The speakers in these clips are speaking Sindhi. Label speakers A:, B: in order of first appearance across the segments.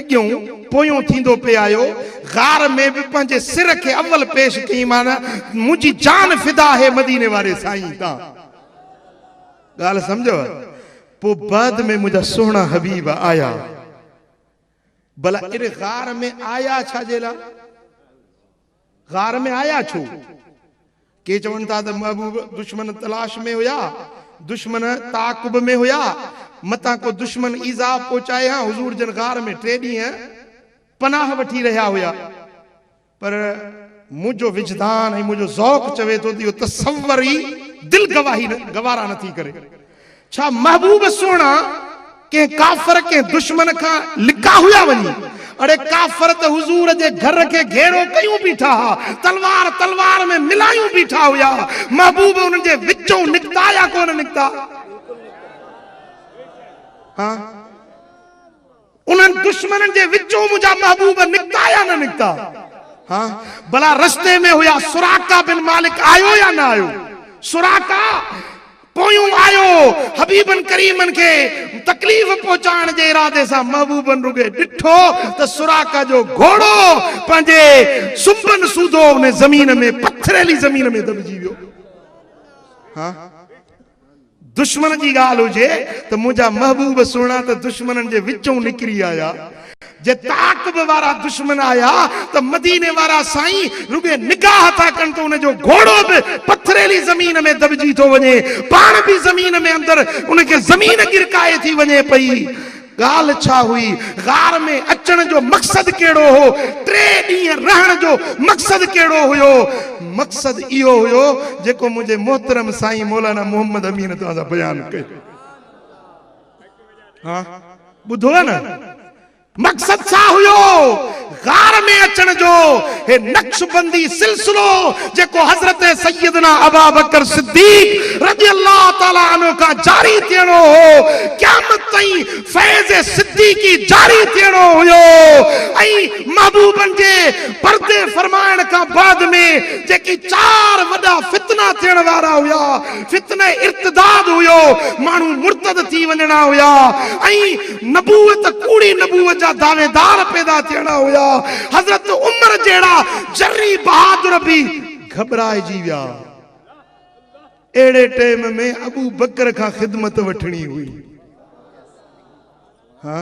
A: اڳيون پويون ٿيندو پئي آيو. غار ۾ به پنهنجي سر کي اول پيش ڪيائين معنيٰ منهنجي جان فدا آهي مديني واري سائين تان. ڳالهه سمجهو؟ پوء بعد ۾ منهنجا سهڻا حبيب آيا. ڀلا ان غار ۾ آيا ڇا جي لاء؟ غار ۾ آيا ڇو؟ ڪي چون ٿا ته محبوب دشمن تلاش ۾ هيا، دشمن تعاقب ۾ هيا، متان ڪو دشمن ايذاء پهچائي ها، حضور جن غار ۾ ٽي ڏينهن پناهه وٺي رهيا هيا. پر منهنجو وجدان ۽ منهنجو ذوق چوي ٿو ته اهو تصور ئي دل گواهي گوارا نٿي ڪري. ڇا محبوب سهڻا ڪنهن ڪافر ڪنهن دشمن کان لڪا هيا وڃي؟ اڙي ڪافر ته حضور جي گهر کي گهيرو ڪيون بيٺا ها، تلوار تلوار ۾ ملايون بيٺا هيا، محبوب انهن جي وچون نڪتا يا ڪونه نڪتا؟ ها انهن دشمنن جي وچون منهنجا محبوب نڪتا يا نه نڪتا؟ ها ڀلا رستي ۾ هيا سراقه بن مالڪ آيو يا نه آيو؟ سراقه پويون آيو حبيبن ڪريمن کي تڪليف پهچائڻ جي ارادي سان محبوبن رڳي ڏٺو ته سراقه جو گهوڙو پنهنجي سنبن سوڌو ان زمين ۾ پٿريلي زمين ۾ دٻجي ويو. ها دشمن جي ڳالهه هجي ته منهنجا محبوب سهڻا ته دشمنن جي وچون نڪري آيا. جي تعاقب وارا دشمن آيا ته مديني وارا سائين رڳي نگاهه ٿا ڪن ته ان جو گهوڙو به پٿريلي زمين ۾ دٻجي ٿو وڃي، پاڻ به زمين ۾ اندر ان کي زمين ڳرڪائي ٿي وڃي پئي. ڳالهه ڇا هئي؟ غار ۾ اچڻ جو مقصد ڪهڙو هو؟ ٽي ڏينهن رهڻ جو مقصد ڪهڙو هيو؟ مقصد اهو هيو جيڪو منهنجي محترم سائين مولانا محمد امين توهان سان بيان ڪيو. ها ٻڌو نه؟ مقصد ڇا هيو غار ۾ اچڻ جو؟ هي نقشبندي سلسلو جيڪو حضرت سيدنا ابابڪر صديق رضي الله تعالٰي عنه کان جاري ٿيڻو هو، قيامت تائين فيض صديقي جاري ٿيڻو هيو ۽ محبوبن جي پردي فرمائڻ کان بعد ۾ جيڪي چار وڏا فتنا ٿيڻ وارا هيا، فتنه ارتداد هيو، ماڻهو مرتد ٿي وڃڻا هيا ۽ نبوت ڪوڙي نبوت جا دعويدار پيدا ٿيڻا هيا. حضرت عمر جهڙا جري بهادر به گهٻرائجي ويا. اهڙي ٽيم ۾ ابوبڪر کان خدمت وٺڻي هئي. ها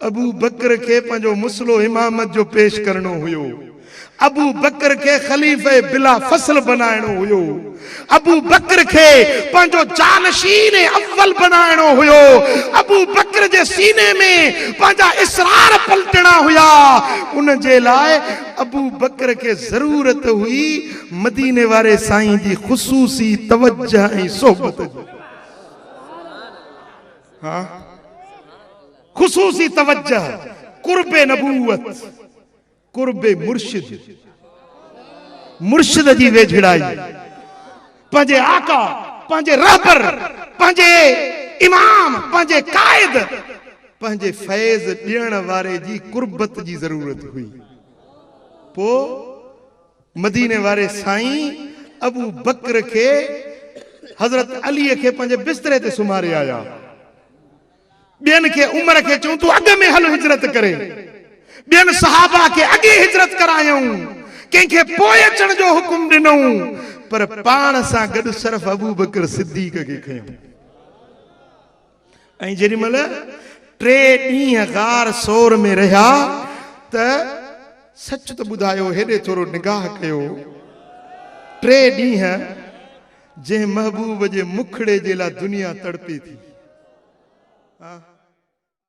A: ابوبڪر کي پنهنجو مسئلو امامت جو پيش ڪرڻو هيو. ابوبڪر کي خليفه بلا فصل بنائڻو هيو. ابوبڪر کي پنهنجو جانشين اول بنائڻو هيو. ابوبڪر جي سيني ۾ پنهنجا اسرار پلٽڻا هيا. ان جي لاء ابوبڪر کي ضرورت هئي مديني واري سائين جي خصوصي توجه ۽ صحبت جي. ها خصوصي توجه قرب نبوت قرب مرشد مرشد جي ويجهڙائي پنهنجي آقا پنهنجي رهبر پنهنجي امام پنهنجي قائد پنهنجي فيض ڏيڻ واري جي قربت جي ضرورت هئي پو مديني واري سائين ابو بڪر کي حضرت علي کي پنهنجي بستري تي سمهاري آيا. ٻين کي عمر کي چيون تون اڳ ۾ هل هجرت ڪري. ٻين صحابه کي اڳي هجرت ڪرايائون. ڪنهن کي پوء اچڻ جو حڪم ڏنائون پر پاڻ سان گڏ صرف ابوبڪر صديق کي کنيائون. ۽ جيڏي مهل ٽي ڏينهن غار ثور ۾ رهيا ته سچ ته ٻڌايو هيڏي ٿورو نگاهه ڪيو ٽي ڏينهن جنهن محبوب جي مکڙي جي لاء دنيا تڙپي ٿي. ها.